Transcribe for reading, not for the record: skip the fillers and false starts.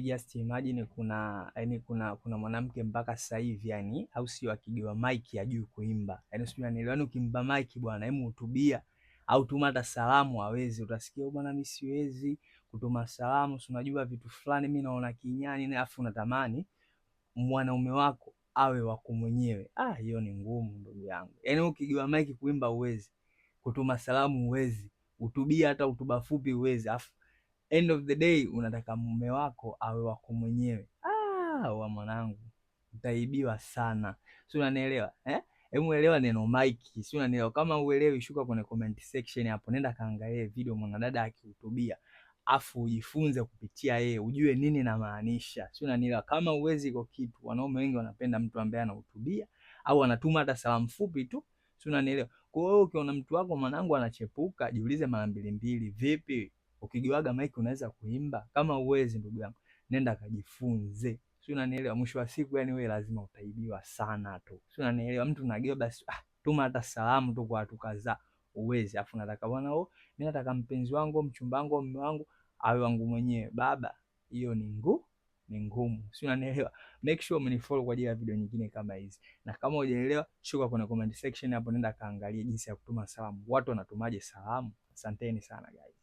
Just imagine kuna yani kuna mwanamke mpaka sasa hivi yani, au sio, akigewa mic ya juu kuimba yani, sijui unanielewa, yani ukimpa mic bwana, hebu hutubia au tuma hata salamu hawezi, utasikia bwana, mimi siwezi kutuma salamu, si unajua vitu fulani mimi naona kinyani, afu unatamani mwanaume wako awe wako mwenyewe. Ah, hiyo ni ngumu ndugu yangu. Yaani ukigiwa mic kuimba uwezi, kutuma salamu uwezi, hutubia hata hutuba fupi uwezi, afu end of the day unataka mume wako awe wako mwenyewe. Ah, wa mwanangu, utaibiwa sana, si unanielewa eh? Hebu elewa neno mic, si unanielewa? Kama uelewi, shuka kwenye comment section hapo, nenda kaangalie video mwanadada akihutubia, afu ujifunze kupitia yeye, ujue nini namaanisha, si unanielewa? Kama uwezi iko kitu, wanaume wengi wanapenda mtu ambaye anahutubia au anatuma hata salamu fupi tu, si unanielewa? Kwa hiyo ukiona mtu wako mwanangu anachepuka, jiulize mara mbili mbili, vipi ukigiwaga mic unaweza kuimba? Kama uwezi ndugu yangu, nenda kajifunze, si unanielewa? Mwisho wa siku, yani wewe lazima utaibiwa sana tu, si unanielewa? Mtu unagiwa basi, ah, tuma hata salamu tu kwa watu kadhaa, uwezi. Afu nataka bwana, oh, mimi nataka mpenzi wangu, mchumba wangu, mume wangu awe wangu mwenyewe. Baba, hiyo ni ni ngumu, si unanielewa? Make sure umenifollow kwa ajili ya video nyingine kama hizi, na kama hujaelewa, shuka kwenye comment section hapo, nenda kaangalie jinsi ya kutuma salamu, watu wanatumaje salamu. Asanteni sana guys.